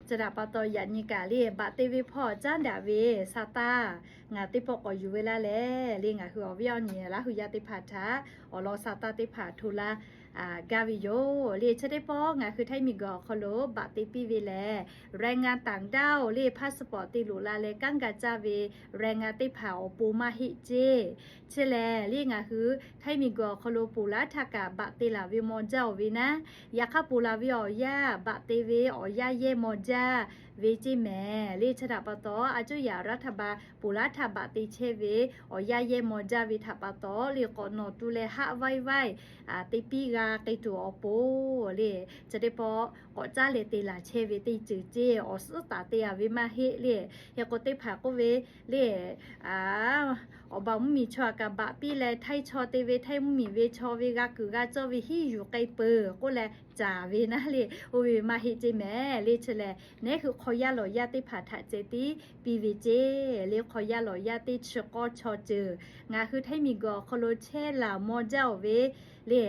Chi htaꞈ pa taw yaꞈ nyi kaꞈ le, baꞈ te ve hpawˇ caˉ daꞈ ve sa taˇ ngaˬ teˇ pawˆ k'awꞈ yuˬ ve laˇ leh le, ngaˬ hui awˬ viˉ awˬ nyi Laˇ hui yaˇ teˇ hpaˍ htaꞈ awˬ lawn sa taˇ teˇ hpaˍ hto laˇ gaˇ ve yoˬ le. Chi teˇ pawˆ ngaˬ hui Htaiˇ miˬguiˬ awˬ hk'aw lo baꞈ te piˇ ve lehˬ, แรงงานต่างด้าว le passport te loꞈ la leh kanˉ ga caˇ ve แรงงาน teˇ hpaˍ awˬ pon maˇ heˆ ceˇ. Chi lehˬ le, ngaˬ hui Htaiˇ miˬguiˬ awˬ hk'aw lo ponˬ laˉ htaˇ kaꞈ baꞈ te laˬ ve maw jaˇ-oˬ ve naˉ, yaꞈ hk'aˇ ponˬ laˬ ve awˬ yanˇ baꞈ te ve awˬ yanˇ yehˇ maw jaˇ ve ceˇ mehˍ le. Chi htaꞈ pa taw a cuˇ yaꞈ รัฐบาล ponˬ laˉ htaˇ baꞈ te chehˇ ve awˬ yanˇ yehˇ maw jaˇ ve htaꞈ pa taw le, k'awꞈ nawˬ tu leh haˆ vaiˇ vaiˇ te piˇ g'a k'ai tuˬ awˬ pon le, chi teˇ pawˆ k'awꞈ caˉ leh te laˬ chehˇ ve teˇ ceuˬ ceˇ. Awˬ suhˉ taˍ te a ve maˇ heˆ le. Hk'e k'o teˇ hpaˍ k'oˆ ve le, awˬ baˬ mvuhˇmiˬ chaw aꞈ kaꞈ baꞈ piˇ leh, Htaiˇ chaw te ve Htaiˇ mvuhˇmiˬ ve chaw ve g'a kuiˬ g'a cawˇ ve hiˉ yuˬ k'ai peuˬ k'oˆ leh caˍ ve naˉ le, oˇ ve maˇ heˆ ceˇ mehˍ le. Chi lehˬ, neˉ hui hk'aw yaˇ lawˬ yaˇ teˇ hpaˍ htaꞈ ceh tiˉ piˇ ve ceˇ le. Hk'aw yaˇ lawˬ yaˇ teˇ chi k'awˇ chaw ceuˬ ngaˬ hui Htaiˇ miˬguiˬ awˬ hk'aw lo chehˇ laˬ maw jaˇ-oˬ ve le,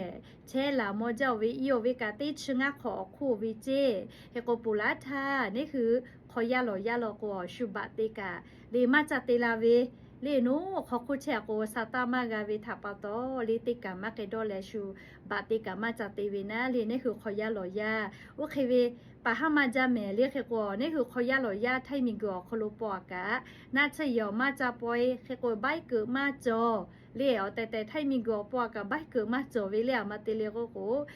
chehˇ laˬ maw jaˇ-oˬ ve, i-oˬ ve kaꞈ teˇ chi ngaˇ hk'awꞈ awˬ hk'oˆ-oˬ ve ceˇ. Hk'e k'o ponˬ laˉ htaˇ neˉ hui hk'aw yaˇ lawˬ yaˇ law k'o, awˬ shu baꞈ te kaꞈ le maˇ ca te la ve le, noˉ hk'aw hk'oˆ chehˇ a k'o sa taˇ maˇ g'a ve htaꞈ pa taw le, teˇ kaꞈ maˇ k'ai dawˇ leh shu baꞈ te kaꞈ maˇ ca te ve naˉ le, neˉ hui hk'aw yaˇ lawˬ yaˇ oˇ hk'e ve paˍ haˉ maˇ jaˇ mehˍ le. Hk'e k'o neˉ hui hk'aw yaˇ lawˬ yaˇ Htaiˇ miˬguiˬ awˬ hk'aw lo paw aꞈ kaꞈ naˆ tsuhˇ yehˬ awˬ maˇ ca paw-e. Hk'e k'o baiˉ keuꞈ maˇ cawˬ le. Awˬ tehˬ tehˬ Htaiˇ miˬguiˬ awˬ paw aꞈ kaꞈ baiˉ keuꞈ maˇ cawˬ ve le. Aˬ ma te le k'oˆ k'o,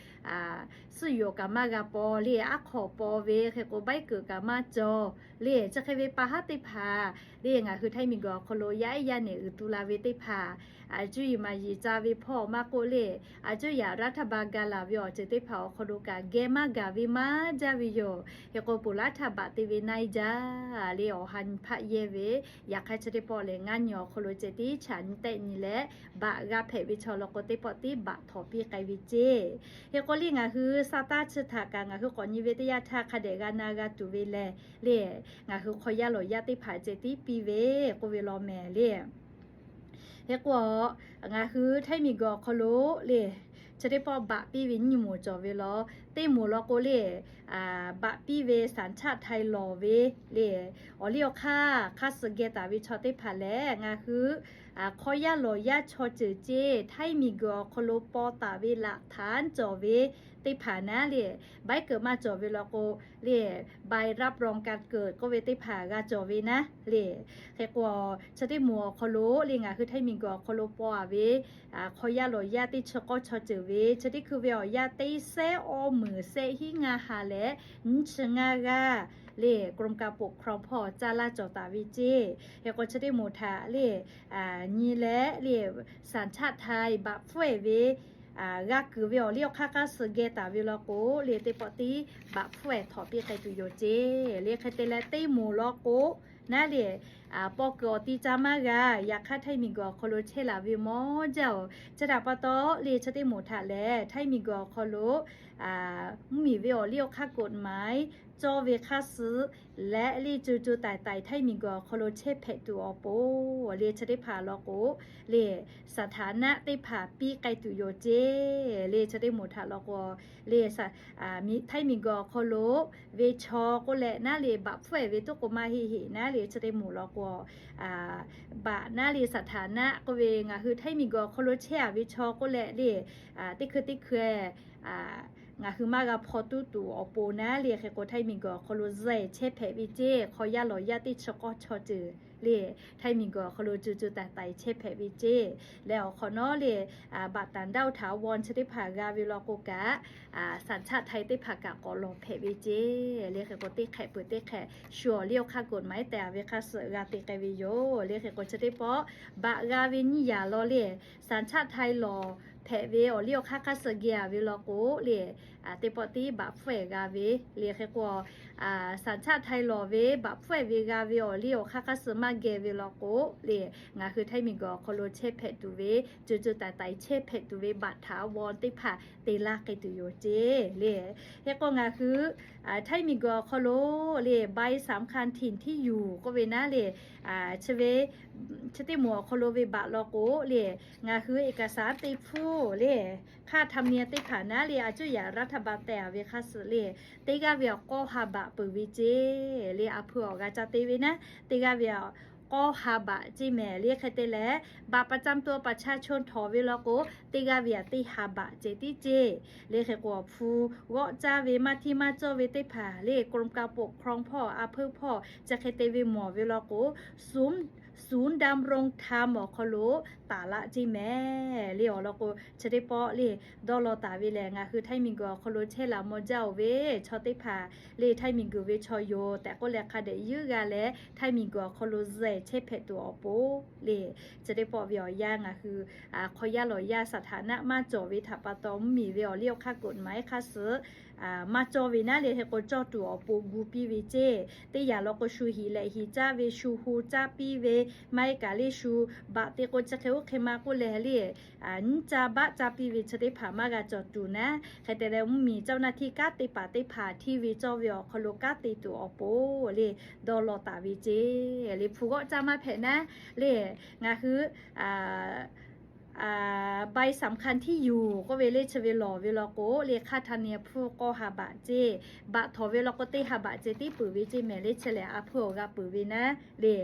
suhˉ yoˬ kaꞈ maˇ g'a paw le, aˉ hk'awꞈ paw ve. Hk'e k'o baiˉ keuꞈ kaꞈ maˇ cawˬ le. Chi hk'e ve paˍ haˉ teˇ hpaˍ le, ngaˬ hui Htaiˇ miˬguiˬ awˬ hk'aw lo yaˇ ehˉ yaˇ nehˬ uiˍ tu la ve teˇ hpaˍ, a cuˇ yiˍ maˍ yiˍ ca ve hpawˇ maˇ k'oˆ le, a cuˇ yaꞈ รัฐบาล ga laˬ ve awˬ ceuˬ teˇ hpaˍ awˬ hk'aw lo kaꞈ geh maˇ gaˬ ve maˇ jaˇ ve yoˬ. Hk'e k'o ponˬ laˉ htaˇ baꞈ te ve naˆ iˉ jaˇ le, awˬ ha nyi hpaˆ yehˇ ve. Yaꞈ hk'aˇ chi teˇ pawˆ lehˬ ngaˇ nyi awˬ hk'aw lo ceh tiˉ chaꞈ nyi tehˆ nyi leh baꞈ g'a hpehꞈ ve chaw law k'o teˇ pawˆ tiˉ baꞈ htawnˍ piˇ k'ai ve ceˇ. Hk'e k'o le ngaˬ hui sa taˇ chi htaꞈ kaꞈ ngaˬ hui k'awꞈ nyi ve teˇ yanˇ htaˇ hk'a dehꞈ g'a na g'a tuˬ ve lehˬ le, ngaˬ hui hk'aw yaˇ lawˬ yaˇ teˇ hpaˍ ceh tiˉ piˇ ve k'oˆ ve law mehˍ le. Hk'e k'o ngaˬ hui Htaiˇ miˬguiˬ awˬ hk'aw lo le, chi teˇ pawˆ baꞈ piˇ ve nyiˇ moˍ cawˬ ve law. Teˇ moˍ law k'o le, baꞈ piˇ ve สัญชาติไทย lawˬ ve le, awˬ liˇ awˬ hk'aˇ hk'aˇ suh geh taˍ ve chaw teˇ hpaˍ lehˬ, ngaˬ hui hk'aw yaˇ lawˬ yaˇ chaw ceuˬ ceˇ Htaiˇ miˬguiˬ awˬ hk'aw lo paw taˍ ve หลักฐาน cawˬ ve teˇ hpaˍ naˉ le, baiˉ keuꞈ maˇ cawˬ ve law k'o le, ใบรับรองการเกิด k'oˆ ve teˇ hpaˍ g'a cawˬ ve naˉ le. Hk'e k'o chi teˇ moˍ awˬ hk'aw lo le ngaˬ hui Htaiˇ miˬguiˬ awˬ hk'aw lo paw aꞈ ve hk'aw yaˇ lawˬ yaˇ teˇ chi k'awˇ chaw ceuˬ ve chi teˇ hkui ve awˬ yanˇ teˇ sehˉ awˇ meunˍ sehˆ hiˉ ngaˇ ha leh nyiˇ chi ngaˇ g'aˇ le กรมการปกครอง hpawˇ caˇ laˇ cawˬ taˍ ve ceˇ. Hk'e k'o chi teˇ moˍ htaꞈ le nyi leh le สัญชาติไทย baꞈ hpfuhˇ-ehˍ ve g'a kuiˬ ve awˬ liˇ awˬ hk'aˇ hk'aˇ suh geh taˍ ve law k'o le, teˇ pawˆ tiˉ baꞈ hpfuhˇ-ehˍ htawnˍ piˇ k'ai tuˬ yoˬ ceˇ. Le hk'e te leh teˇ moˍ law k'o naˉ le, paw kuiˬ awˬ ti ca maˇ g'a. Yaꞈ hk'aˇ Htaiˇ miˬguiˬ awˬ hk'aw lo chehˇ laˬ ve mawˇ jaˇ-oˬ. Chi htaꞈ pa taw le chi teˇ moˍ htaꞈ lehˬ Htaiˇ miˬguiˬ awˬ hk'aw lo mvuhˇmiˬ ve awˬ liˇ awˬ hk'aˇ กฎหมาย cawˇ ve hk'aˇ suh leh le co co taiˍ taiˍ Htaiˇ miˬguiˬ awˬ hk'aw lo chehˇ hpehꞈ tuˬ awˬ pon le chi teˇ hpaˍ law k'o le สถานะ teˇ hpaˍ piˇ k'ai tuˬ yoˬ ceˇ. Le chi teˇ moˍ htaꞈ law k'o le Htaiˇ miˬguiˬ awˬ hk'aw lo ve chaw k'oˆ leh naˉ le baꞈ hpfuhˇ-ehˍ ve tuˉ k'o maˇ heˆ heˆ naˉ le chi teˇ moˍ law k'o baꞈ naˉ le สถานะ k'oˆ ve ngaˬ hui Htaiˇ miˬguiˬ awˬ hk'aw lo chehˇ-a ve chaw k'oˆ leh le teˇ hkui teˇ hkui ngaˬ hui maˇ g'a hpaw tuˉ tuˬ awˬ pon naˉ le. Hk'e k'o Htaiˇ miˬguiˬ awˬ hk'aw lo แสดง chehˇ hpehꞈ ve ceˇ. Hk'aw yaˇ lawˬ yaˇ teˇ chi k'awˇ chaw ceuˬ le Htaiˇ miˬguiˬ awˬ hk'aw lo co co taiˍ taiˍ chehˇ hpehꞈ ve ceˇ. Leh awˬ hk'awꞈ nawˉ le บัตรต่างด้าวถาวร chi teˇ hpaˍ g'a ve law k'o kaꞈ สัญชาติไทย teˇ hpaˍ kaꞈ k'awꞈ lawˬ hpehꞈ ve ceˇ. Le hk'e k'o teˇ hk'ehꞈ peuˬ teˇ hk'ehꞈ shu awˬ liˇ awˬ hk'aˇ กฎหมาย tehꞈ a ve hk'aˇ suh g'a te k'ai ve yoˬ. Le hk'e k'o chi teˇ pawˆ baꞈ g'a ve nyiˇ yaꞈ law le สัญชาติไทย lawˬ hpehꞈ ve awˬ liˇ awˬ hk'aˇ hk'aˇ suh geh-a ve law k'o le teˇ pawˆ tiˉ baꞈ hpfuhˇ-ehˍ g'a ve le. Hk'e k'o สัญชาติไทย lawˬ ve baꞈ hpfuhˇ-ehˍ ve g'a ve awˬ liˇ awˬ hk'aˇ hk'aˇ suh maˇ geh ve law k'o le ngaˬ hui Htaiˇ miˬguiˬ awˬ hk'aw lo chehˇ hpehꞈ tuˬ ve co co taiˍ taiˍ chehˇ hpehꞈ tuˬ ve บัตรถาวร teˇ hpaˍ te laˇ k'ai tuˬ yoˬ ceˇ le. Hk'e k'o ngaˬ hui Htaiˇ miˬguiˬ awˬ hk'aw lo le ใบสำคัญถิ่นที่อยู่ k'oˆ ve naˉ le chi ve chi teˇ moˍ awˬ hk'aw lo ve baꞈ law k'o le ngaˬ hui เอกสาร te hpfuhˇ le hk'aˇ ธรรมเนียม teˇ hpaˍ naˉ le a cuˇ yaꞈ รัฐบาล htaꞈ ba tehˬ a ve hk'a suhˍ le, teˇ g'aˇ ve awˬ k'awˇ ha baꞈ peuˬ ve ceˇ le, a hpuˇ awˬ g'a caˇ te ve naˉ, teˇ g'aˇ ve awˬ k'awˇ ha baꞈ ceˇ mehˍ le. Hk'e te leh,บัตรประจำตัวประชาชน htawnˍ ve law k'o, teˇ g'aˇ ve aꞈ teˇ ha baꞈ ceh tiˉ ceˇ le. Hk'e k'o, awˬ hpu g'awˆ caˇ ve maˇ hteˇ maˇ cawˇ ve teˇ hpaˍ le, กรมการปกครอง hpawˇ, a hpuiˇ hpawˇ, chi hk'e te ve mawˬ ve law k'o, ศูนย์ดำรงธรรม awˬ hk'aw lo taˍ laˇ ceˇ mehˍ le. Awˬ lawn k'o, chi teˇ pawˆ le dawˇ law taˍ ve lehˬ, ngaˬ hui htaiˇ miˬguiˬ awˬ hk'aw lo chehˇ laˬ maw jaˇ-oˬ ve chaw teˇ hpaˍ le, htaiˇ miˬguiˬ ve chaw yoˬ tehꞈ k'oˆ leh hk'a dehꞈ yuˇ g'a leh, htaiˇ miˬguiˬ awˬ hk'aw lo zehˬ chehˇ hpehꞈ tuˬ awˬ pon le, chi teˇ pawˆ ve awˬ yanˇ ngaˬ hui hk'aw yaˇ lawˬ yaˇ สถานะ maˇ cawˬ ve htaꞈ pa taw, mvuhˇmiˬ ve awˬ liˇ awˬ hk'aˇ กฎหมาย hk'a suhˍ maˇ cawˇ ve naˉ le. Hk'e k'o, cawˇ tuˬ awˬ pon gu piˇ ve ceˇ. Teˇ yanˇ law k'o, shu hiˍ lehˬ hiˍ caˇ ve, shu hu caˇ piˇ ve, maˇ heˆ kaꞈ le shu baꞈ te k'o, chi hk'e oˇ hk'e ma k'oˆ leh le, nyiˇ caˇ baˆ caˇ piˇ ve chi teˇ hpaˍ maˇ g'a cawˬ tuˬ naˉ. Hk'e te leh, mvuhˇmiˬ เจ้าหน้าที่ kanˉ te paˍ teˇ hpaˍ hteˇ ve cawˇ ve awˬ hk'aw lo kanˉ te tuˬ awˬ pon le dawˇ law taˍ ve ceˇ le. Hpu g'awˆ caˇ maˇ hpehꞈ naˉ le, ngaˬ hui ใบสำคัญที่อยู่ k'oˆ ve le, chi ve lawˬ ve law k'o le, ค่าธรรมเนียม hpuˇ k'awˇ ha baꞈ ceˇ, baꞈ htawnˍ ve law k'o, teˇ ha baꞈ ceh tiˉ peuˬ ve ceˇ mehˍ le. Chi lehˬ, a hpuˇ awˬ g'a peuˬ ve naˉ le,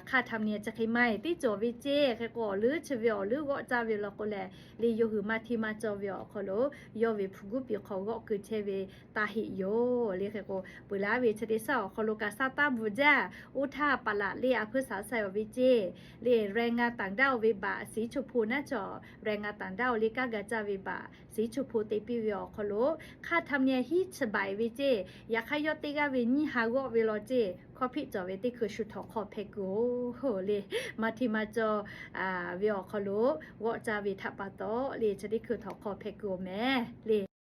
ค่าธรรมเนียม chi hk'e maˇ heˆ tiˉ cawˬ ve ceˇ. Hk'e k'o, awˬ leuˉ chi ve awˬ leuˉ g'awˆ caˇ ve law k'o lehˬ le, yawˇ hui maˇ hteˇ maˇ cawˇ ve awˬ hk'aw lo, yawˇ ve hpu guˉ piˍ hk'aw g'awˆ keu chehˇ ve taˇ heˆ yoˬ le. Hk'e k'o, peuˬ laˇ ve chi teˇ shaˉ awˬ hk'aw lo kaꞈ sa taˇ bvuhˬ jaˇ. Oˇ htaˇ paˍ laꁣ le a hpuiˇ shaˍ sai awˬ ve ceˇ le, แรงงานต่างด้าว veบัตรสีชมพู naˉ cawˬ, แรงงานต่างด้าว le kanˉ g'a caˇ ve baꞈ สีชมพู te piˇ ve awˬ hk'aw lo ค่าธรรมเนียม hiˉ chi baꞈ ve ceˇ. Yaꞈ hk'aˇ, yawˇ teˇ g'aˇ ve nyiˇ ha g'awˆ ve law ceˇ, คอมพิวเตอร์ cawˬ ve teˇ hkui shu htawnˍ hk'aw hpehꞈ kuiˬ-oˬ le. Maˇ hteˇ maˇ cawˇ ve awˬ hk'aw lo g'awˆ caˇ ve htaꞈ pa taw le, chi teˇ hkui htawnˍ hk'aw hpehꞈ kuiˬ-oˬ mehˍ le.